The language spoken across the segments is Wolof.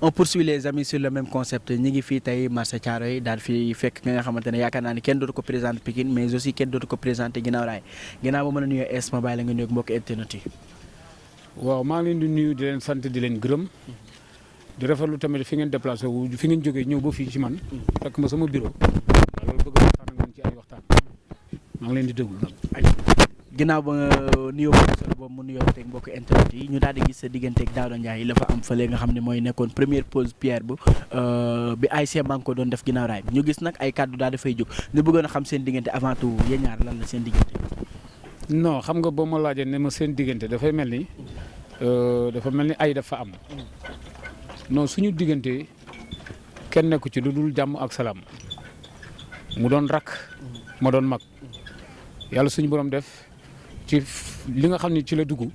on poursuit les amis sur le même concept ñi ngi fii tey marché Thiaroye daal fi fekk nga xamante ne yaakaar naa ni kenn dootu ko présenté Pikine mais aussi kenn dootu ko présenté Guinaw Rail ginnaaw ba mën a nuyoo es ma bàyyi la nga nuyoog mbokki internet yi. waaw maa ngi leen di nuyu di leen sant di leen gërëm di rafetlu tamit fi ngeen déplacé wu fi ngeen jógee ñëw ba fii ci man fekk ma sama bureau loolu bëgg waxtaan ak man ci ay waxtaan maa ngi leen di déglu nag. ginnaaw ba nga nuyoo bu solo boobu mu nuyoo teg mbokki internet yi ñu daal di gis sa digganteeg Daouda Ndiaye la fa am fële nga xam ne mooy nekkoon première pause pierre bi ASC Manko doon def Guinaw Rail ñu gis nag ay kàddu daal dafay jóg ñu bëggoon a xam seen diggante avant tout yéen ñaar lan la seen diggante. non xam nga boo ma laajee ne ma seen diggante dafay mel ni ay dafa am non suñu diggante kenn nekku ci lu dul jàmm ak salaam mu doon rakk ma doon mag yàlla suñu borom def ci li nga xam ne ci la dugg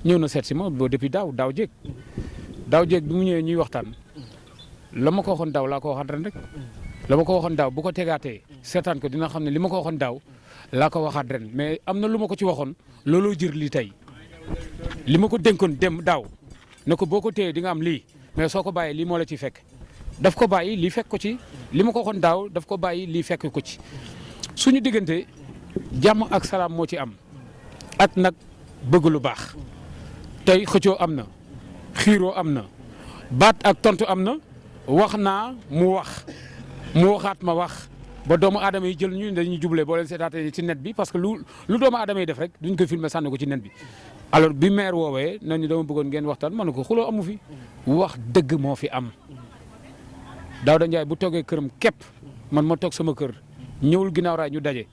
ñëw na seet si ma ba depuis daaw jéeg bi mu ñëwee ñuy waxtaan la ma ko waxoon daaw laa ko waxaat ren rek la ma ko waxoon daaw bu ko tegaatee seetaan ko dina xam ne li ma ko waxoon daaw laa ko waxaat ren mais am na lu ma ko ci waxoon looloo jër lii tey li ma ko dénkoon dem daaw ne ko boo ko téyee di nga am lii mais soo ko bàyyee lii moo la ci fekk daf ko bàyyi lii fekk ko ci li ma ko waxoon daaw daf ko bàyyi lii fekk ko ci suñu diggante jàmm ak salaam moo ci am ak nag bëgg lu baax tey xëccoo am na xiiroo am na baat ak tontu am na wax naa mu waxaat ma wax ba doomu aadama yi jël ñu dañuy juble boo leen seetaatee ci net bi parce que lu doomu aadama yi def rek duñ ko filmer sànni ko ci net bi alors bi maire woowee nañu dama bëggoon ngeen waxtaan ma ne ko xuloo amu fi wax dëgg moo fi am Daouda Ndiaye bu toogee këram képp man ma toog sama kër ñëwul Guinaw Rail ñu daje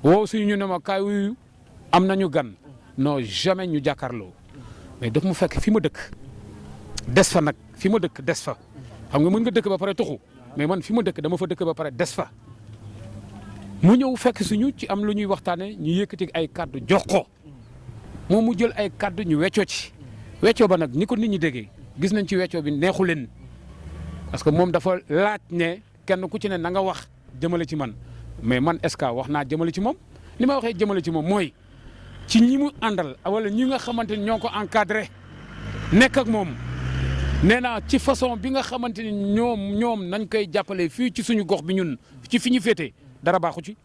woow suñu ñu ne ma kaay wuyu am nañu gan non jamais ñu jàkkaarloo mais daf mu fekk fi ma dëkk des fa nag fi ma dëkk des fa xam nga mën nga dëkk ba pare tuxu mais man fi ma dëkk dama fa dëkk ba pare des fa mu ñëw fekk suñu ci am lu ñuy waxtaanee ñu yëkkati ay kàddu jox ko moom mu jël ay kàddu ñu weccoo ci weccoo ba nag ni ko nit ñi déggee gis nañ ci weccoo bi neexu leen parce que moom dafa laaj ne kenn ku ci ne na nga wax jëmale ci man mais man est-ce que wax naa jëmale ci moom li ma waxee jëmale ci moom mooy ci ñi mu àndal wala ñi nga xamante ni ñoo ko encadré nekk ak moom nee naa ci façon bi nga xamante ni ñoom nañ koy jàppale fii ci suñu gox bi ñun ci fi ñu féetee dara baaxu ci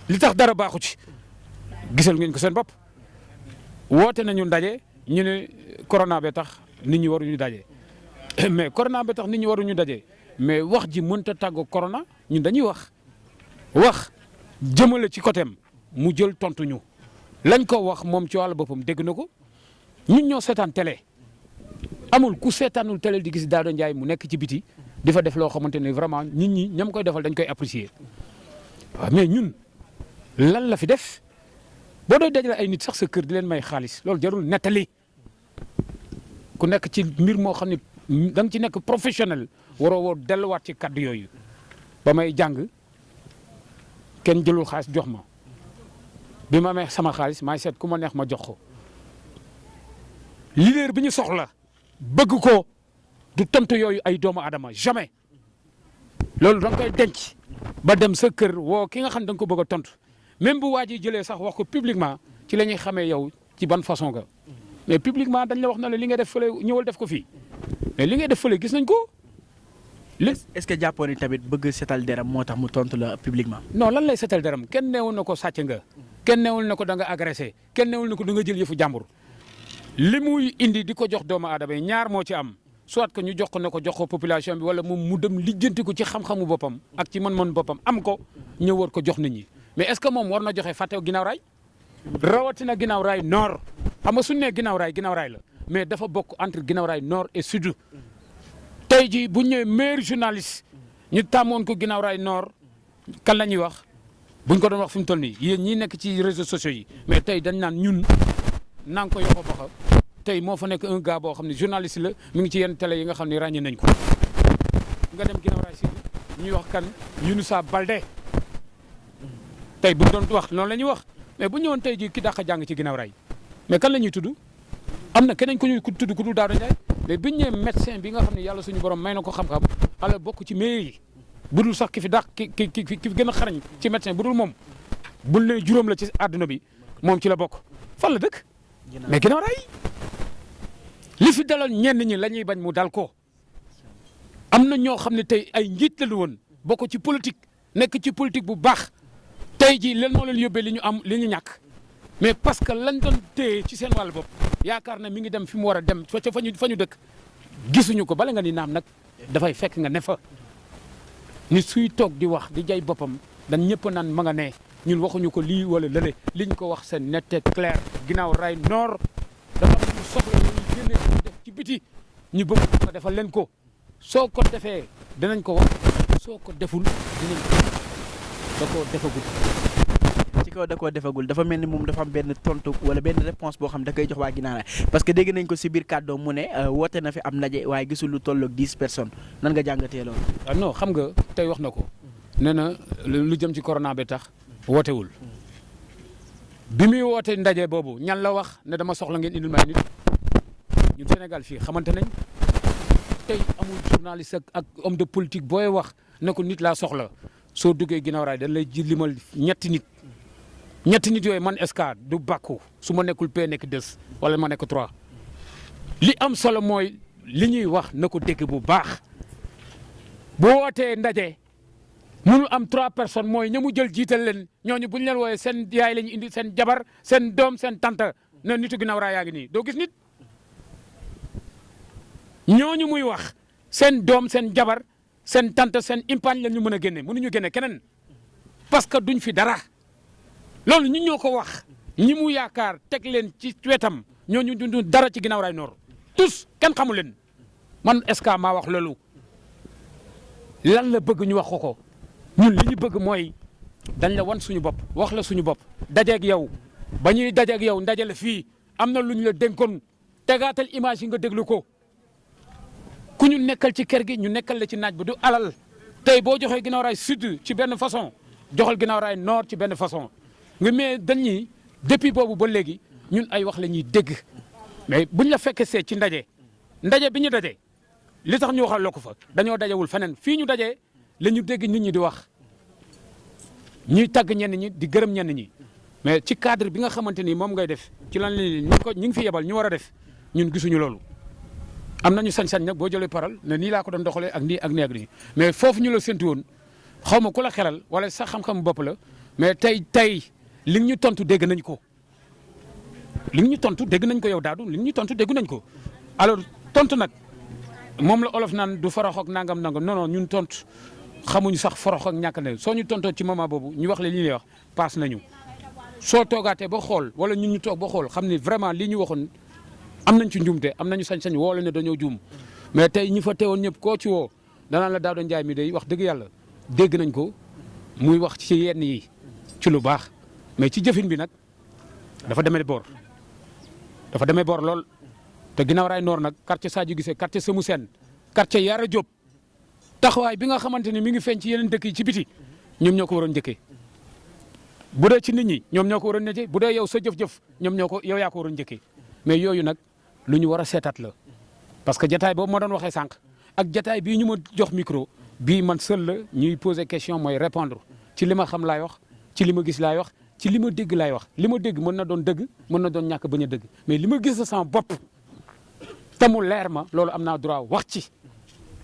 li tax dara baaxu ci gisal ngeen ko seen bopp woote nañu ndaje ñu ne corona bee tax nit ñi waruñu daje mais corona bee tax nit ñi waruñu daje mais wax ji mënta tàggu corona ñun dañuy wax jëmale ci côté am mu jël tontu ñu lañ ko wax moom ci wàllu boppam dégg na ko ñun ñoo seetaan télé amul ku seetaanul télé di gis Daouda Ndiaye mu nekk ci biti di fa def loo xamante ne vraiment nit ñi ñam koy defal dañ koy apprécier waaw mais ñun lan la fi def boo doy dajale ay nit sax sa kër di leen may xaalis loolu jarul nettali ku nekk ci mbir moo xam ne da nga ci nekk professionnel waroo delluwaat ci kaddu yooyu ba may jàng kenn jëlul xaalis jox ma bi ma amee sama xaalis maay seet ku ma neex ma jox ko leader bi ñu soxla bëgg ko du tontu yooyu ay doomu aadama jamais loolu da nga koy denc ba dem sa kër woo ki nga xam da nga ko bëgg a tontu même bu waa ji jëlee sax wax ko publiquement ci la ñuy xamee yow ci ban façon nga mais publiquement dañ la wax na la li ngay def fële ñëwal def ko fii mais li ngay def fële gis nañ ko. est-ce que jàppoon ni tamit bëgg setal deram moo tax mu tontu la publiquement. non lan lay setal deram kenn neewul na ko sàcc nga kenn neewul na ko da nga agressé kenn neewul na ko da nga jël yëfu jàmbur li muy indi di ko jox doomu aadama yi ñaar moo ci am soit que ñu jox ko ne ko jox ko population bi wala moom mu dem lijjanti ko ci xam-xamu boppam ak ci mën-mën boppam am ko ñëw war ko jox nit ñi mais est-ce que moom war na joxe fàtte Guinaw Rail rawatina Guinaw Rail nord xam nga suñu nee Guinaw Rail la mais dafa bokk entre Guinaw Rail nord et sud. tey jii bu ñu ñëwee meilleur journaliste ñu tàmmoon ko Guinaw Rail nord kan la ñuy wax buñ ko doon wax fi mu toll nii yéen ñi nekk ci réseaux sociaux yi mais tey dañ naan ñun naa ko yokk baxa tey moo fa nekk un gars boo xam ne journaliste la mi ngi ci yenn télé yi nga xam ne ràññee nañ ko. nga dem Guinaw Rail si ñuy wax kan Younoussa Baldé tey bu ñu doon wax noonu la ñuy wax mais bu ñëwoon tey jii ki dàq jàng ci Guinaw Rail mais kan la ñuy tudd am na keneen ku ñuy tudd ku dul Daouda Ndiaye mais biñ ñëwee médecin bi nga xam ne yàlla suñu borom may na ko xam-xam ala bokk ci mairie yi budul sax ki fi dàq ki fi gën a xarañ ci médecin budul moom bul ne juróom la ci àdduna bi moom ci la bokk fan la dëkk mais Guinaw Rail li fi daloon ñenn ñi la ñuy bañ mu dal ko am na ñoo xam ne tey ay njiit la lu woon bokk ci politique nekk ci politique bu baax tey jii lan moo leen yóbbee li ñu am li ñu ñàkk mais parce que lañ doon téye ci seen wàllu bopp yaakaar na mi ngi dem fi mu war a dem fa ñu dëkk gisuñu ko bala nga ni naam nag dafay fekk nga ne fa nit suy toog di wax di jay boppam dañ ñëpp naan ma nga ne ñun waxuñu ko lii wala lële liñ ko wax seen net et clair ginnaaw raay nord dafa am lu soxla lu ñu génnee ko def ci biti ñu bëgg ko defal leen ko soo ko defee dinañ ko wax soo ko deful dinañ ko da koo defagul. ci kaw da koo defagul dafa mel ni moom dafa am benn tontu wala benn réponse boo xam da koy jox waa Guinaw Rail parce que dégg nañ ko si biir kàddoom mu ne woote na fi am ndaje waaye gisul lu tolloog 10 personnes nan nga jàngatee loolu. ah non xam nga tey wax na ko nee na lu jëm ci corona bi tax wootewul bi muy woote ndaje boobu ñan la wax ne dama soxla ngeen indil may nit ñun Sénégal fii xamante nañ tey amul journaliste ak homme de politique booy wax ne ko nit laa soxla soo duggee Guinaw Rail dañ lay ji limal ñetti nit yooyu man Escart du bàkku su ma nekkul P nekk 2 wala ma nekk 3 li am solo mooy li ñuy wax na ko dégg bu baax boo wootee ndaje mënul am 3 personnes mooy ña mu jël jiital leen ñooñu bu ñu leen wooyee seen yaay la ñu indi seen jabar seen doom seen tante ne nitu Guinaw Rail yaa ngi nii doo gis nit ñooñu muy wax seen doom seen jabar seen tante seen impaañ la ñu mën a génne mënuñu génne keneen parce que duñ fi dara loolu ñun ñoo ko wax ñi mu yaakaar teg leen ci wetam ñooñu duñ dara ci Guinaw Rail Nord tous kenn xamu leen man Escart maa wax loolu lan la bëgg ñu wax ko ñun li ñu bëgg mooy dañ la wan suñu bopp wax la suñu bopp dajeeg yow ba ñuy dajeeg yow ndaje la fii am na lu ñu la dénkoon tegaatal image yi nga déglu ko ku ñu nekkal ci kër gi ñu nekkal la ci naaj bi du alal tey boo joxee Guinaw Rail Sud ci benn façon joxal Guinaw Rail Nord ci benn façon nga mais dañ ñi depuis boobu ba léegi ñun ay wax la ñuy dégg mais buñ la fekkee see ci ndaje bi ñu daje li tax ñu waxal la ko fa dañoo dajewul feneen fii ñu dajee la ñu dégg nit ñi di wax ñuy tàgg ñenn ñi di gërëm ñenn ñi mais ci cadre bi nga xamante ni moom ngay def ci lan la ñu ngi fi yebal ñu war a def ñun gisuñu loolu. am nañu sañ-sañ nag boo jëlee parole ne nii laa ko doon doxalee ak nii ak nii mais foofu ñu la séntu woon xaw ma ku la xelal wala sax xam-xam bopp la mais tey li ñu tontu dégg nañ ko. li ñu tontu dégg nañ ko yow Daadu li ñu tontu dégg nañ ko alors tontu nag moom la olof naan du forox ak nangam non non ñun tontu xamuñu sax forox ak ñàkk ne soo ñu tontoo ci moment boobu ñu wax la li ñuy wax paas nañu soo toogaatee ba xool wala ñun ñu toog ba xool xam ni vraiment li ñu waxoon. am nañ ci njuumte am nañu sañ-sañ woo la ne dañoo juum mais tey ñi fa teewoon ñëpp koo ci woo danaan la Daouda Ndiaye mi day wax dëgg yàlla dégg nañ ko muy wax ci yenn yi ci lu baax mais ci jëfin bi nag dafa demee boor lool te Guinaw Rail Nord nag quartier Sadio Guissé quartier Semou Sène quartier Yara Diop taxawaay bi nga xamante ni mi ngi feeñ ci yeneen dëkk yi ci biti ñoom ñoo ko waroon njëkkee bu dee ci nit ñi ñoom ñoo ko waroon njëkkee bu dee yow sa jëf-jëf ñoom yow yaa ko waroon njëkkee mais yooyu nag lu ñu war a seetaat la parce que jataay boobu ma doon waxee sànq ak jataay bii ñu ma jox micro bii man seul la ñuy poser question mooy répondre ci li ma xam laay wax ci li ma gis laay wax ci li ma dégg laay wax li ma dégg mën na doon dëgg mën na doon ñàkk bañ a dëgg mais li ma gis sa sama bopp te mu leer ma loolu am naa droit wax ci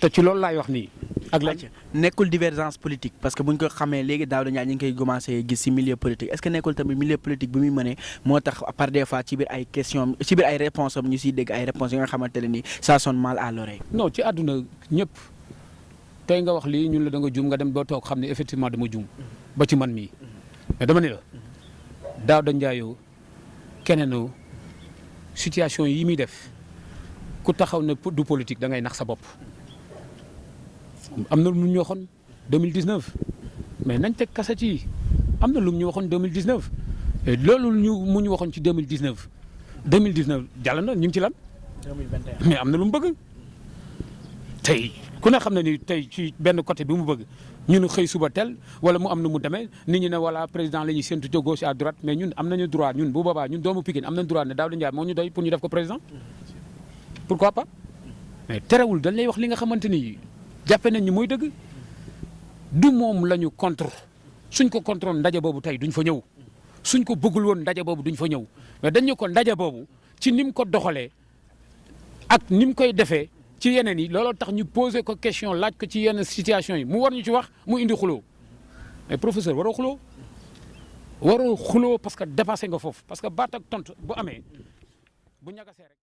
te ci loolu laay wax nii. ak la nekkul divergence politique parce que buñ ko xamee léegi Daouda Ndiaye ñu ngi koy commencé gis ci milieu politique est-ce que nekkul tamit milieu politique bi muy mënee moo tax par des fois ci biir ay questions ci biir ay réponses am ñu siy dégg ay réponses yi nga xamante ne ni ça sonne mal à l'oreille. non ci àdduna ñëpp tey nga wax lii ñun la da nga juum nga dem ba toog xam ne effectivement dama juum ba ci man mii mais dama ne la Daouda Ndiaye keneen situation yi muy def ku taxaw ne du politique da ngay nax sa bopp. am na lu ñu waxoon 2019 mais nañ teg kaset yi am na lu ñu waxoon 2019 et loolu mu ñu waxoon ci 2019 jàll na ñu ngi ci lan. 2021 mais am na lu mu bëgg. tey ku ne xam na ni tey ci benn côté bi mu bëgg ñun xëy suba tel wala mu am na mu demee nit ñi ne voilà président la ñuy séntu de gauche à droite mais ñun am nañu droit ñun bu boobaa ñun doomu Pikine am nañu droit ne Daouda Ndiaye moo ñu doy pour ñu def ko président. pourquoi pas mais terewul dañ lay wax li nga xamante ni. jàppe nañ ni mooy dëgg du moom la ñu contre suñ ko contrôle ndaje boobu tey duñ fa ñëw suñ ko bëggul woon ndaje boobu duñ fa ñëw mais dañ ñu ko ndaje boobu ci ni mu ko doxalee ak ni mu koy defee ci yeneen yi looloo tax ñu posé ko question laaj ko ci yenn situation yi mu war ñu ci wax mu indi xuloo mais professeur waroo xuloo parce que dépassé nga foofu parce que baat ak tontu bu amee bu ñagasee rek.